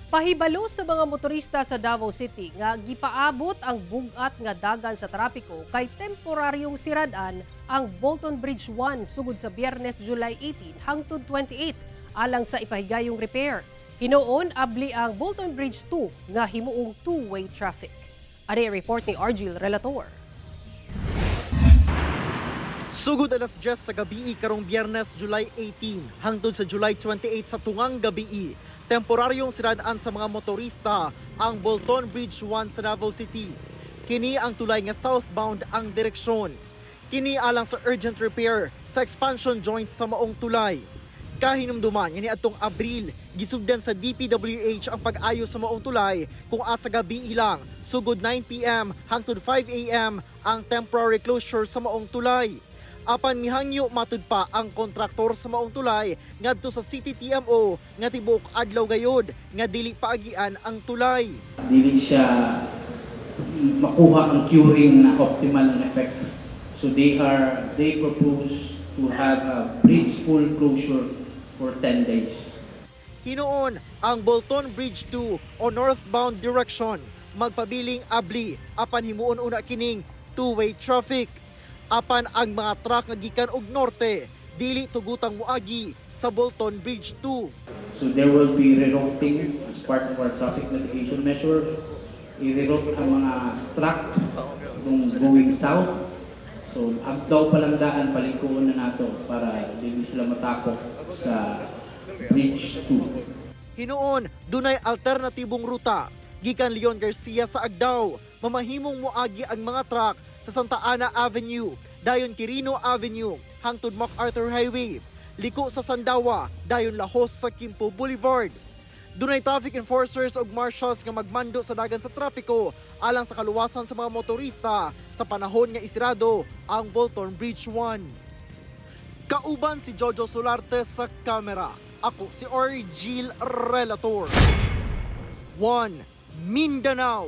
Pahibalo sa mga motorista sa Davao City nga gipaabot ang bug-at nga dagan sa trapiko kay temporaryong siradan ang Bolton Bridge 1 sugod sa Biyernes, July 18 hangtod 28 alang sa ipahigayong repair. Hinuon abli ang Bolton Bridge 2 nga himuong two-way traffic. Ari report ni Argil Relator. Sugod alas 10 sa gabi karong Biyernes, July 18, hangtod sa July 28 sa tungang gabi, temporaryong siradaan sa mga motorista ang Bolton Bridge 1 sa Davao City. Kini ang tulay nga southbound ang direksyon. Kini alang sa urgent repair sa expansion joint sa maong tulay. Kahinumduman nga niadtong Abril, gisugdan sa DPWH ang pag-ayo sa maong tulay kung asa gabi lang, sugod 9 PM hangtod 5 AM ang temporary closure sa maong tulay. Apan mihangyo matud pa ang kontraktor sa maong tulay ngadto sa City TMO nga tibuok adlaw gayod nga dili paagian ang tulay. Dili siya makuha ang curing na optimal ang effect. So they propose to have a bridge full closure for 10 days. Hinuon ang Bolton Bridge 2 o northbound direction magpabiling abli apan himuon una kining two-way traffic. Apan ang mga truck nga gikan og norte dili tugutang moagi sa Bolton Bridge 2. So there will be rerouting as part of our traffic mitigation measures. I-reroute ang mga truck kung going south. So Agdao pa lang daan, palikuon na nato para dili sila matakot sa Bridge 2. Hinuon, dunay alternatibong ruta. Gikan Leon Garcia sa Agdao, mamahimong moagi ang mga truck sa Santa Ana Avenue, dayon Quirino Avenue, hangtod MacArthur Highway, liko sa Sandawa, dayon lahos sa Quimpo Boulevard. Dunay traffic enforcers ug marshals nga magmando sa dagan sa trapiko alang sa kaluwasan sa mga motorista sa panahon nga isirado ang Bolton Bridge 1. Kauban si Jojo Solarte sa kamera. Ako si Argil Relator. 1 Mindanao.